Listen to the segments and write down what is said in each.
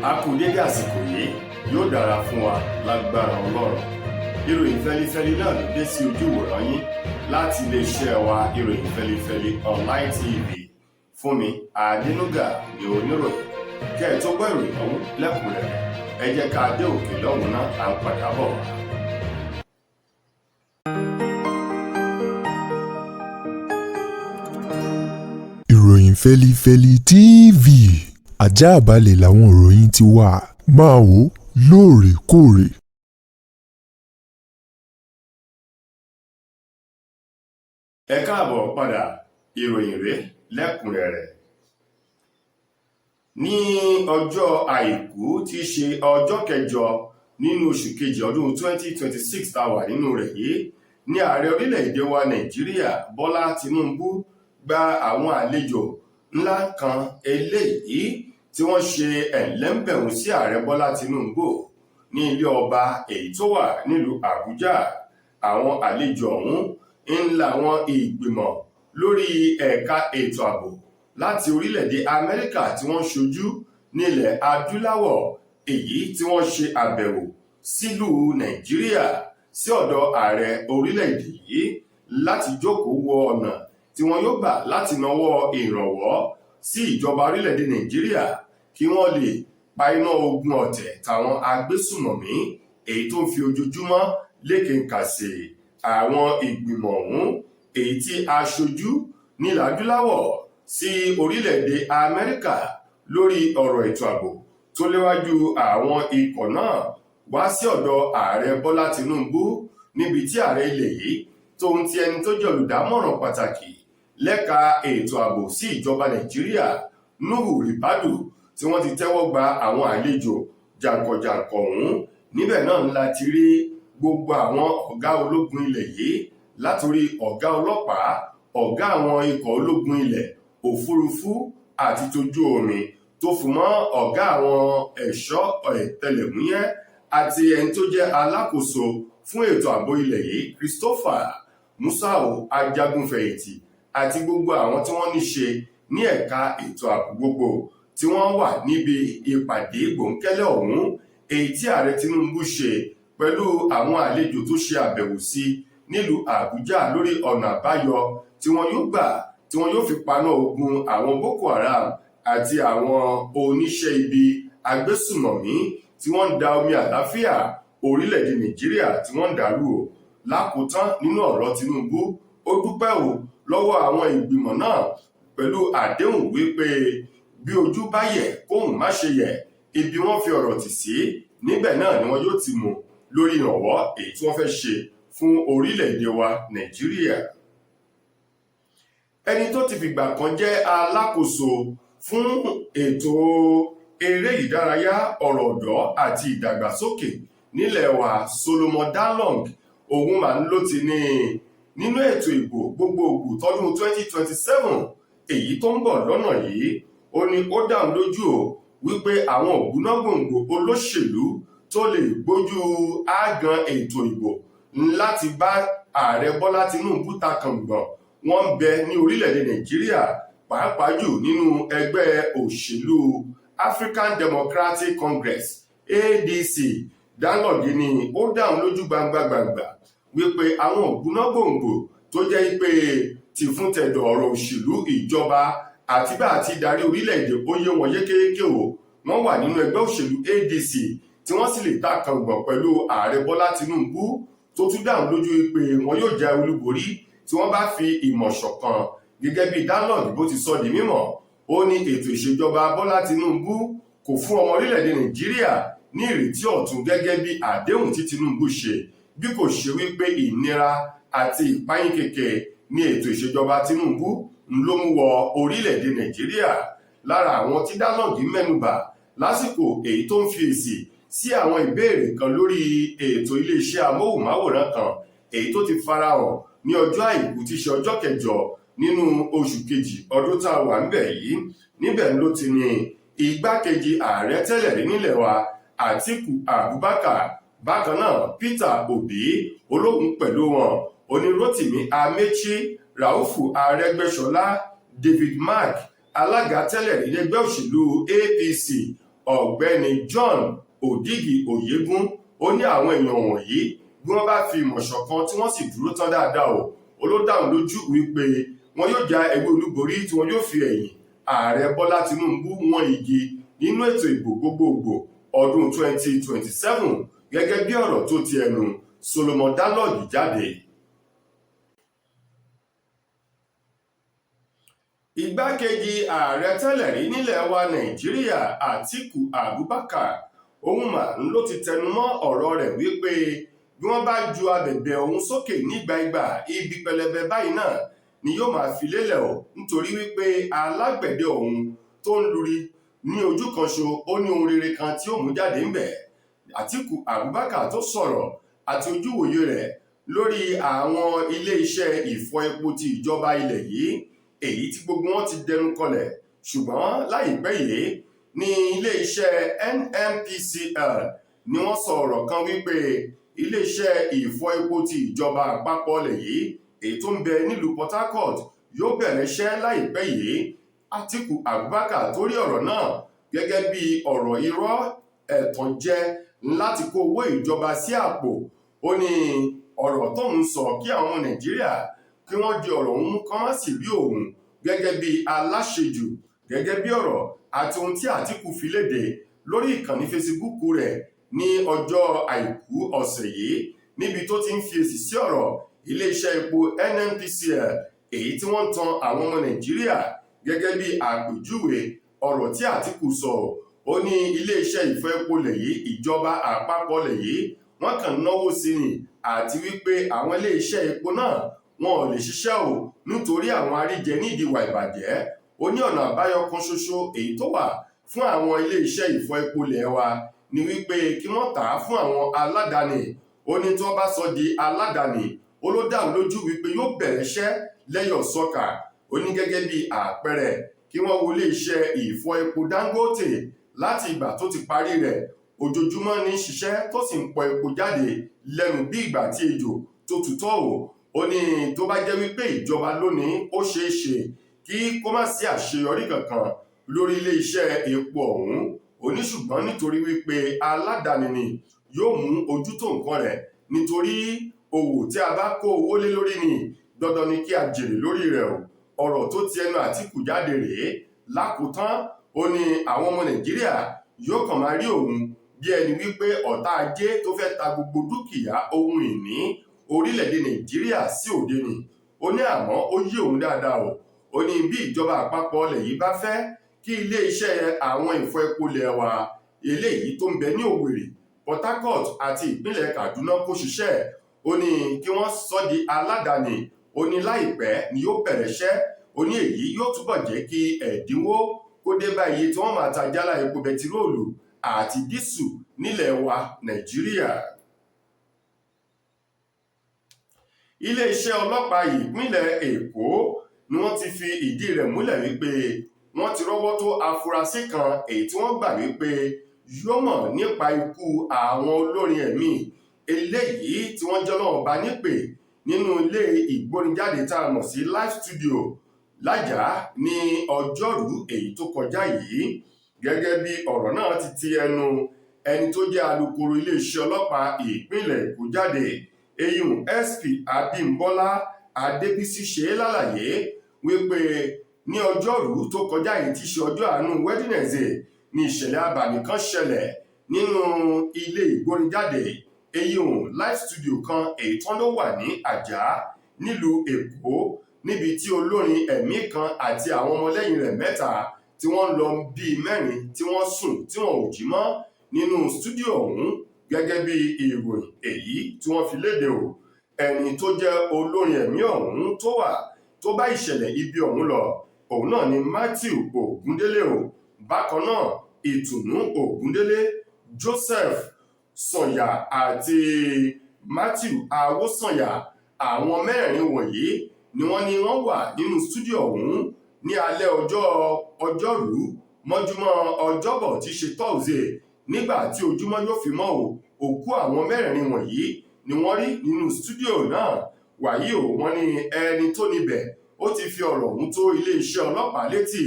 A kú dédé àsìkò yìí, yóò dára fún wa lágbára Ọlọ́run. Ìròyìn fẹlifẹli náà ló dé sí ojú ìwòran yín láti iléeṣẹ́ wa, Ìròyìn Fẹlifẹli Online TV. Fún mi Adénúgà ní oníròyìn. Kẹ́ ẹ tó gbọ́ ìròyìn ọ̀hún lẹ́kùnrẹ́rẹ́, ẹ jẹ́ ká dé òkè lọ́hùn náà, à ń padà bọ̀ wá. Ìròyìn Fẹ́lifẹ́li TV, àjààbálẹ̀ làwọn ìròyìn ti wà, máa wò lóòrèkóòrè. Ẹ káàbọ̀ padà, ìròyìn rèé lẹ́kùnrẹ́rẹ́. Ní ọjọ́ Àìkú tí í ṣe ọjọ́ kẹjọ nínú oṣù kejì ọdún 2026 tá a wà nínú rẹ̀ yìí ní ààrẹ orílẹ̀-èdè wa Nàìjíríà, Bọ́lá Tinubu, gba àwọn àlejò ńlá kan eléyìí tí wọ́n ṣe ẹ̀lẹ́ńbẹ̀hún sí ààrẹ Bọ́lá Tinubu ní ilé ọba èyí tó wà nílùú Àbújá. Àwọn àlejò ọ̀hún ń làwọn ìgbìmọ̀ lórí ẹ̀ka ètò ààbò láti orílẹ̀-èdè Amẹ́ríkà tí wọ́n ṣojú nílẹ̀ adúláwọ̀, èyí tí wọ́n ṣe àbẹ̀wò sílùú Nàìjíríà sí ọ̀dọ̀ ààrẹ orílẹ̀-èdè yìí láti jókòó wo ọ̀nà tí wọ́n yóò gbà láti nawọ́ ìrànwọ́ sí ìjọba orílẹ̀-èdè Nàìjíríà kí wọ́n lè pa iná ogun ọ̀tẹ̀ tàwọn agbésùmọ̀mí èyí tó ń fi ojoojúmọ́ lékenkà sí. Àwọn ìgbìmọ̀ ọ̀hún, èyí tí aṣojú nílẹ̀ adúláwọ̀ sí orílẹ̀-èdè Amẹ́ríkà lórí ọ̀rọ̀ ètò ààbò tó léwájú àwọn ikọ̀ náà wá sí ọ̀dọ̀ ààrẹ Bọ́lá Tinubu, níbi tí ààrẹ ilẹ̀ yìí tóun ti ẹni tó jẹ́ olùdámọ̀ràn pàtàkì lẹ́ka ètò ààbò sí ìjọba Nàìjíríà, Nuhu Ribadu, tí wọ́n ti tẹ́wọ́ gba àwọn àlejò jàǹkànjàǹkàn ọ̀hún. Níbẹ̀ náà ńlá ti rí gbogbo àwọn ọ̀gá ológun ilẹ̀ yìí, látòrí ọ̀gá ọlọ́pàá, ọ̀gá àwọn ikọ̀ ológun ilẹ̀, òfurufú àti tójú omi, tó fún mọ́ ọ̀gá àwọn ẹ̀ṣọ́ ọ̀tẹlẹ̀múyẹ́ àti ẹni tó jẹ́ alákòóso fún ètò ààbò ilẹ̀ yìí, Christopher Musau ajagunfẹ̀yìntì, àti gbogbo àwọn tí wọ́n ní ṣe ní ẹ̀ka ètò ààbò gbogbo tí wọ́n wà níbi ìpàdé gbòńkẹ́lẹ́ ọ̀hún èyí tí ààrẹ Tinubu ṣe pẹ̀lú àwọn àlejò tó ṣe àbẹ̀wò sí nílùú Àbújá lórí ọ̀nà àbáyọ tí wọ́n yóò gbà tí wọ́n yóò fi paná ogun àwọn Boko Haram àti àwọn oníṣẹ́ ibi agbésùmọ̀mí tí wọ́n ń da omi àlàáfíà orílẹ̀-èdè Nàìjíríà tí wọ́n ń dàrú o. Lákòótán nínú ọ̀rọ̀ Tinubu, ó dúpẹ́ o lọ́wọ́ àwọn ìgbìmọ̀ náà pẹ̀lú àdéhùn wípé bí ojú bá yẹ̀ kóhùn má ṣe yẹ̀, ibi wọ́n fi ọ̀rọ̀ tì sí níbẹ̀ náà ni wọ́n yóò ti mú lórí ìrànwọ́ èyí tí wọ́n fẹ́ ṣe fún orílẹ̀-èdè wa Nàìjíríà. Ẹni tó ti fìgbà kan jẹ́ alákòóso fún ètò eré ìdárayá, ọ̀rọ̀ ọ̀dọ́ àti ìdàgbàsókè nílẹ̀ wa, Solomon Dalong, òun máa ń ló ti ní nínú ètò ìbò gbogbogbò tọdún 2027 èyí tó ń bọ̀ lọ́nà yìí. Ó ní ó dáhùn lójú o wípé àwọn ògbónágbòǹgbò olóṣèlú tó lè gbójú ágan ètò ìbò láti bá ààrẹ Bọ́lá Tinubu ta kàngbọ̀n, wọ́n ń bẹ ní orílẹ̀-èdè Nàìjíríà, pàápàá jù nínú ẹgbẹ́ òṣèlú African Democratic Congress, ADC. Dalong ni ó dáhùn lójú gbangba gbangba wípé àwọn ògbónágbòǹgbò tó jẹ́ pé tìfún tẹ̀dọ̀ ọ̀rọ̀ òṣèlú, ìjọba àti bá àti darí orílẹ̀-èdè ó yé wọn yékéyéké o, wọ́n wà nínú ẹgbẹ́ òṣèlú ADC tí wọ́n sì lè ta kàngbọ̀n pẹ̀lú ààrẹ Bọ́lá Tinubu, tó tún dáhùn lójú pé wọn yóò jẹ́ olúborí tí wọ́n bá fi ìmọ̀ ṣọ̀kan. Gẹ́gẹ́ bí Dalong bó ti sọ di mímọ̀, ó ní ètò ìṣèjọba Bọ́lá Tinubu kò fún ọmọ orílẹ̀-èdè Nàìjíríà ní ìrètí ọ̀tun gẹ́gẹ́ bí àdéhùn tí Tinubu ṣe, bí kò ṣe wípé ìnira àti ìpayínkeke ní ètò ìṣèjọba Tinubu ló mú wọ orílẹ̀-èdè Nàìjíríà. Lára àwọn tí Dalong mẹ́nubà lásìkò èyí tó ń fi èsì sí àwọn ìbéèrè kan lórí ètò iléeṣẹ́ amóhùnmáwòrán kan èyí tó ti farahàn ní ọjọ́ Àìkú tí ṣe ọjọ́ kẹjọ nínú oṣù kejì ọdún tá a wà ńbẹ̀ yìí, níbẹ̀ ló ti ní igbákejì ààrẹ tẹ́lẹ̀ rí nílẹ̀ wa, Àtíkù Abubakar, bákan náà Peter Obi ológun pẹ̀lú wọn, onírotìmí Amechi, Raufu Arẹ́gbẹ́ṣọlá, David Mark. Alága tẹ́lẹ̀ rí lẹ́gbẹ́ òṣèlú APC, Ọ̀gbẹ́ni John Òdìgí Oyègùn, ó ní àwọn èèyàn wọ̀nyí, bí wọ́n bá fi ìmọ̀ ṣọ̀kan tí wọ́n sì dúró tán dáadáa o, ó ló dáhùn lójú wípé wọn yóò já ewé olúborí tí wọn yóò fi ẹ̀yìn Ààrẹ Bọ́lá Tinubu wọn igi nínú ètò ìbò gbogbogbò ọdún 2027, gẹ́gẹ́ bí ọ̀rọ̀ tó ti ẹnu Solomon Dalung jáde. Igbákejì ààrẹ tẹ́lẹ̀ rí nílẹ̀ wa Nàìjíríà, Àtíkù Abubakar, òun mà ló ti tẹnumọ́ ọ̀rọ̀ rẹ̀ wípé bí wọ́n bá ju abẹ̀bẹ̀ òun sókè nígbà ìgbà, ibi pẹlẹbẹ báyìí náà ni yóò máa fi lélẹ̀ o, nítorí wípé alágbẹ̀dẹ òun tó ń luri ní ojú kan ṣo, ó ní ohun rere kan tí ó mú jáde ńbẹ̀. Àtíkù Abubakar tó sọ̀rọ̀ àti ojúwòye rẹ̀ lórí àwọn ilé-iṣẹ́ ìfọ epo ti ìjọba ilẹ̀ yìí, èyí tí gbogbo wọn ti dẹnu kọlẹ̀, ṣùgbọ́n láìpẹ́ yìí ní ilé-iṣẹ́ NNPCL ni wọ́n sọ ọ̀rọ̀ kan wípé ilé-iṣẹ́ ìfọ epo ti ìjọba àpapọ̀ ilẹ̀ yìí, èyí tó ń bẹ nílùú Port Harcourt, yóò bẹ̀rẹ̀ iṣẹ́ láìpẹ́ yìí. Àtíkù Abubakar tó rí ọ̀rọ̀ náà gẹ́gẹ́ bí ọ̀rọ̀ irọ́ ẹ̀tànjẹ láti kó owó ìjọba sí àpò, ó ní ọ̀rọ̀ tóun sọ kí àwọn ọmọ Nàìjíríà kí wọ́n di ọ̀rọ̀ òun mú, kán má sì rí òun gẹ́gẹ́ bí aláṣejù. Gẹ́gẹ́ bí ọ̀rọ̀ àti ohun tí Àtíkù fi léde lórí ìkànnì Facebook rẹ̀ ní ọjọ́ Àìkú ọ̀sẹ̀ yìí, níbi tó ti ń fi èsì sí ọ̀rọ̀ iléeṣẹ́ epo NNPCL, èyí tí wọ́n ń tan àwọn ọmọ Nàìjíríà. Gẹ́gẹ́ bí àpèjúwe ọ̀rọ̀ tí Àtíkù sọ, ó ní iléeṣẹ́ ìfọ epo lẹ̀ yìí, ìjọba àpapọ̀ lẹ̀ yìí, wọ́n kàn náwó sí ni, àti wípé àwọn iléeṣẹ́ epo náà wọn ò lè ṣiṣẹ́ o, nítorí àwọn àríjẹ nídìí ìwà ìbàjẹ́. Ó ní ọ̀nà àbáyọ kan ṣoṣo èyí tó wà fún àwọn iléeṣẹ́ ìfọ epo lẹ̀ wa ni wípé kí wọ́n tà á fún àwọn aládàáni. Ó ní tí wọ́n bá sọ di aládàáni, ó ló dáhùn lójú wípé yóò bẹ̀rẹ̀ iṣẹ́ lẹ́yọ̀ sọ́kà. Ó ní gẹ́gẹ́ bí àpẹẹrẹ, kí wọ́n wo iléeṣẹ́ ìfọ epo Dangote, láti ìgbà tó ti parí rẹ̀, ojoojúmọ́ ní ṣiṣẹ́ tó sì ń pọ epo jáde lẹ́nu bí ìgbà tí ejò tó tutọ́ o. Ó ní tó bá jẹ́ wípé ìjọba lónìí, ó ṣeé ṣe kí kó má sí àṣeyọrí kankan lórí iléeṣẹ́ epo ọ̀hún. Ó ní ṣùgbọ́n nítorí wípé aládàáni ni, yóò mú ojú tó nǹkan rẹ̀, nítorí òwò tí a bá kó owó lé lórí ni dandan ni kí a jèrè lórí rẹ̀ o. Ọ̀rọ̀ tó ti ẹnu Àtíkù jáde rèé. Lákòótán, ó ní àwọn ọmọ Nàìjíríà yóò kàn máa rí òun bí ẹni wípé ọ̀tá ajé tó fẹ́ ta gbogbo dúkìá ohun ìní orílẹ̀-èdè Nàìjíríà sí òde ni. Ó ní àmọ́ ó yé òun dáadáa o. Ó ní bí ìjọba àpapọ̀ ilẹ̀ yìí bá fẹ́ kí iléeṣẹ́ àwọn ìfọ epo lẹ̀ wa eléyìí tó ń bẹ ní Òwèrì, Port Harcourt àti ìpínlẹ̀ Kaduna kó ṣiṣẹ́, ó ní kí wọ́n sọ di aládàáni. Ó ní láìpẹ́ ni yóò bẹ̀rẹ̀ iṣẹ́. Ó ní èyí yóò túbọ̀ jẹ́ kí ẹ̀dínwó kó dé bá iye tí wọ́n máa ta jálá epo bẹtiróòlù àti dísù nílẹ̀ wa Nàìjíríà. Iléeṣẹ́ ọlọ́pàá ìpínlẹ̀ Èkó ni wọ́n ti fi ìdí rẹ̀ múlẹ̀ wípé wọ́n ti rọ́wọ́ tó afurasí kan èyí tí wọ́n gbà wípé yóò mọ̀ nípa ikú àwọn olórin ẹ̀mí eléyìí tí wọ́n jẹ́ Ọlọ́run ọba nípè nínú ilé ìgbórinjáde tá a mọ̀ sí live studio Lájà ní ọjọ́rú èyí tó kọjá yìí. Gẹ́gẹ́ bí ọ̀rọ̀ náà ti ti ẹnu ẹni tó jẹ́ alukoro iléeṣẹ́ ọlọ́pàá ìpínlẹ̀ Èkó jáde, eyín SP Abímbọ́lá Adébísí, ṣe é lálàyé wípé ní ọjọ́rú tó kọjá yìí, tí ṣe ọjọ́ àánú Wednesday, ní ìṣẹ̀lẹ̀ abàmì kan ṣẹlẹ̀ nínú ilé ìgbórinjáde eyín live studio kan èyí tán ló wà ní Àjà nílùú Èkó, níbi tí olórin ẹ̀mí kan àti àwọn ọmọlẹ́yìn rẹ̀ mẹ́ta tí wọ́n ń lọ bíi mẹ́rin tí wọ́n sùn tí wọn ò jí mọ́ nínú stúdíò ọ̀hún, gẹ́gẹ́ bí ìròyìn èyí tí wọ́n fi léde o. Ẹni tó jẹ́ olórin ẹ̀mí ọ̀hún tó wà tó bá ìṣẹ̀lẹ̀ ibi ọ̀hún lọ, òun náà ni Matthew Ògúndélé o. Bákan náà, Ìtùnú Ògúndélé, Joseph Sànyà àti Matthew Awósànyà, àwọn mẹ́rin wọ̀nyí ni wọ́n ní wọ́n wà nínú stúdíò ọ̀hún ní alẹ́ ọjọ́ ọjọ́rú mọ́júmọ́ ọjọ́bọ̀ tí ṣe Thursday. Nígbà tí ojúmọ́ yóò fi mọ́ o, òkú àwọn mẹ́rẹ̀ẹ̀rin wọ̀nyí ni wọ́n rí nínú stúdíò náà. Wàyí o, wọ́n ní ẹni tó níbẹ̀ ó ti fi ọ̀rọ̀ ọ̀hún tó iléeṣẹ́ ọlọ́pàá létí.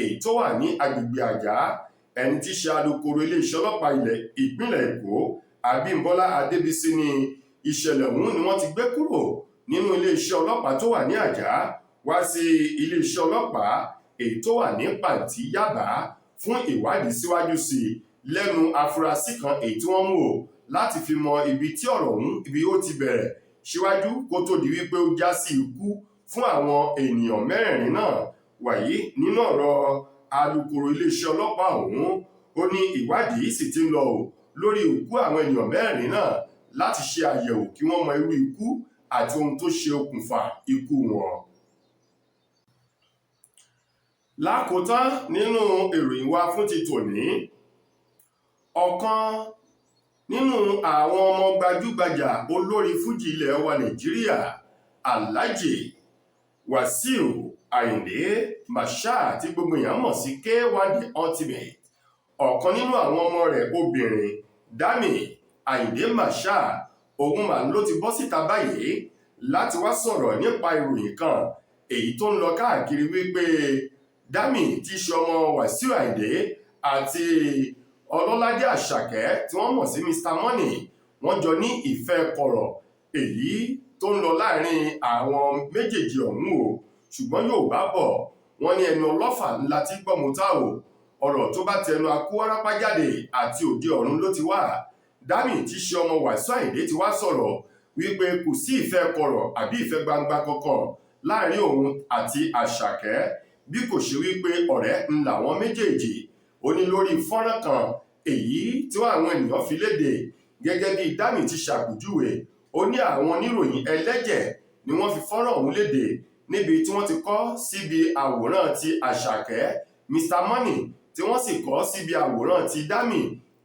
Èyí tó wà ní agbègbè Àjá. Ẹni tí í ṣe alukoro iléeṣẹ́ ọlọ́pàá ilẹ̀ ìpínlẹ̀ Èkó, Abímbọ́lá Adébísí, ní ìṣẹ̀lẹ̀ ọ̀hún ni wọ́n ti gbé kúrò nínú iléeṣẹ́ ọlọ́pàá tó wà ní Àjá wá sí iléeṣẹ́ ọlọ́pàá èyí tó wà ní Pàǹtí, Yábà, fún ìwádìí síwájú sí i lẹ́nu afurasí kan èyí tí wọ́n mú o, láti fi mọ ibi tí ọ̀rọ̀ ọ̀hún, ibi ó ti bẹ̀rẹ̀ síwájú kó tó di wípé ó já sí ikú fún àwọn ènìyàn mẹ́rẹ̀ẹ̀rin náà. Wàyí, nínú ọ̀rọ̀ alukoro iléeṣẹ́ ọlọ́pàá ọ̀hún, ó ní ìwádìí sì ti ń lọ o lórí òkú àwọn ènìyàn mẹ́rin náà láti ṣe àyẹ̀wò kí wọ́n mọ irú ikú àti ohun tó ṣe okùnfà ikú wọn. Lákòótán nínú ìròyìn wa fún ti tòní, ọ̀kan nínú àwọn ọmọ gbajúgbajà olórin fújì ilẹ̀ wa Nàìjíríà, Alhaji Wasiu Ayinde Marshal, tí gbogbo èèyàn mọ̀ sí K1 The Ultimate, ọ̀kan nínú àwọn ọmọ rẹ̀ obìnrin, Dami Ayinde Marshal, òun mà ló ti bọ́ síta báyìí láti wá sọ̀rọ̀ nípa ìròyìn kan èyí tó ń lọ káàkiri wípé Dami, tí í ṣe ọmọ Wasiu Ayinde àti Ọlọ́ládé Àṣàkẹ́ tí wọ́n mọ̀ sí Mr Money, wọ́n jọ ní ìfẹ́ kọ̀rọ̀ èyí tó ń lọ láàrin àwọn méjèèjì ọ̀hún o. Ṣùgbọ́n Yorùbá bọ̀, wọ́n ní ẹnu ọlọ́fà ńlá tí gbọ́mọta o. Ọ̀rọ̀ tó bá tẹnu akúwárápá jáde, àti òde ọ̀run ló ti wá. Dami, tí í ṣe ọmọ Wàsíù Àyìndé, ti wá sọ̀rọ̀ wípé kò sí ìfẹ́ kọ̀rọ̀ àbí ìfẹ́ gbangba kankan láàrin òun àti Àṣàkẹ́, bí kò ṣe wípé ọ̀rẹ́ ń làwọn méjèèjì. Ó ní lórí fọ́nrán kan èyí tí àwọn ènìyàn fi léde, gẹ́gẹ́ bí Dami ti ṣàpèjúwe, ó ní àwọn oníròyìn ẹlẹ́jẹ̀ ni wọ́n fi fọ́nrán ọ̀hún léde, níbi tí wọ́n ti kọ síbi àwòrán ti Àṣàkẹ́ Mr Money, tí wọ́n sì kọ síbi àwòrán ti Dami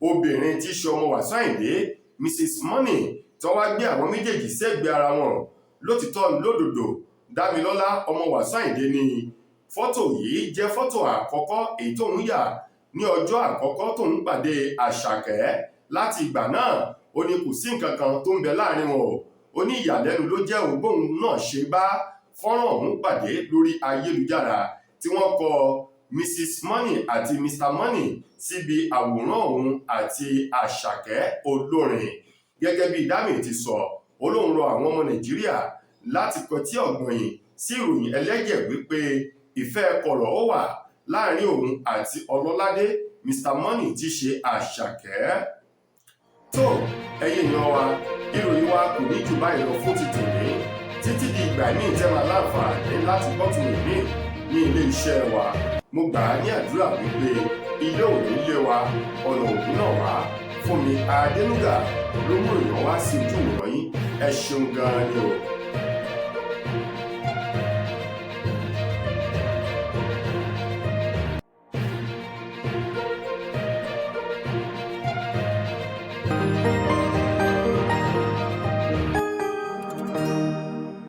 obìnrin tí í ṣe ọmọ Wàsíù Àyìndé, Mrs Money, tí wọ́n wá gbé àwọn méjèèjì sẹ́gbẹ̀ẹ́ ara wọn. Lótìtọ́ lódòdó, Dámilọ́lá ọmọ Wàsíù Àyìndé ní fọ́tò yìí jẹ́ fọ́tò àkọ́kọ́ èyí tóun yà ní ọjọ́ àkọ́kọ́ tóun pàdé Àṣàkẹ́. Láti ìgbà náà, ó ní kò sí nǹkan kan tó ń bẹ láàrin wọn o. Ó ní ìyàlẹ́nu ló jẹ́ ògbóhùn náà ṣe bá fọ́nrán ọ̀hún pàdé lórí ayélujára, tí wọ́n kọ Mrs Money àti Mr Money síbi àwòrán òun àti Àṣàkẹ́ olórin. Gẹ́gẹ́ bí Dami ti sọ, ó lóun rọ àwọn ọmọ Nàìjíríà láti kọtí ọ̀gbọ̀nyìn sí ìròyìn ẹlẹ́jẹ̀ wípé ìfẹ́ kọ̀rọ̀ ó wà láàrin òun àti Ọlọ́ládé Mr Money tí ṣe Àṣàkẹ́. Tó, ẹ̀yin èèyàn wa, ìròyìn wa kò ní jù báyìí lọ fún ti tòní, títí di ìgbà míì tẹ́ máa láǹfààní láti gbọ́ tòun ní ní ilé iṣẹ́ wa. Mo gbà á ní àdúrà wípé ilé ò ní lé wa, ọ̀nà òní náà wá. Fúnmi Adénúgà ló mú ìròyìn wá sí ojú ìwòran yín. Ẹ ṣeun gan-an ni o.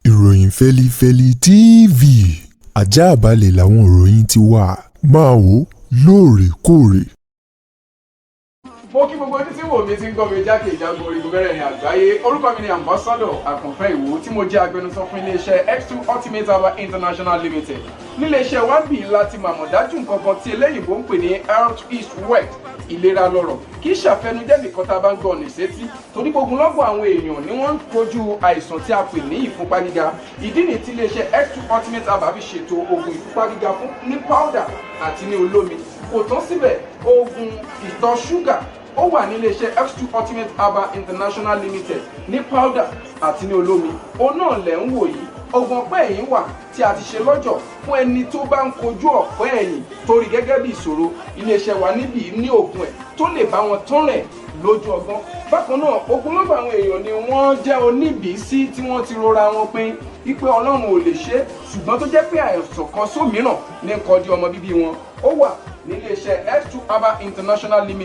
Ìròyìn Fẹ́lifẹ́li TV, àjààbálẹ̀ làwọn ìròyìn ti wà. Máa wò ó lóòrèkóòrè. Mo kí gbogbo ojú tí wò mí, tí ń gbọ́ mi jákèjádò orígun mẹ́rẹ̀ẹ̀rin àgbáyé. Orúkọ mi ni Ambassador Àkànfẹ́ Ìwò, tí mo jẹ́ agbẹnusọ fún iléeṣẹ́ X2 Ultimate Herbal International Limited. Níléeṣẹ́ wa bì láti màmọ̀ dájú nǹkan kan tí eléyìnbó ń pè ní health is wealth, ìlera lọ́rọ̀. Kì í ṣàfẹnujẹ́ nìkan tá a bá ń gbọ́ ọ̀nà ìsétí, torí gbogbo lọ́gbọ̀n àwọn èèyàn ni wọ́n ń kojú àìsàn tí a pè ní ìfúnpá gíga. Ìdí nìyí tí iléeṣẹ́ X2 Ultimate Herbal fi ṣètò oògùn ìfúnpá gíga fún ní powder àti ní olómi. Kò tán síbẹ̀, oògùn ìtọ̀ ṣúgà ó wà ní iléeṣẹ́ X2 Ultimate Herbal International Limited ní powder àti ní olómi. Òun náà lẹ̀ ń wò yìí. Oògùn ọ̀pẹ́ ẹ̀yìn wà tí a ti ṣe lọ́jọ̀ fún ẹni tó bá ń kojú ọ̀pẹ́ ẹ̀yìn torí gẹ́gẹ́ bí ìṣòro. Iléeṣẹ́ wa níbí ní oògùn ẹ̀ tó lè bá wọn tán rẹ̀ lójú ọgbọ́n. Bákan náà, ogunlọ́gọ̀ àwọn èèyàn ni wọ́n jẹ́ oníbìísí tí wọ́n ti rora wọn pin wípé Ọlọ́run ò lè ṣe é, ṣùgbọ́n tó jẹ́ pé àìsàn kan sómìíràn ní nǹkan di ọmọ bíbí wọn. Ó wà níléeṣẹ́ X2 Herbal International Limited.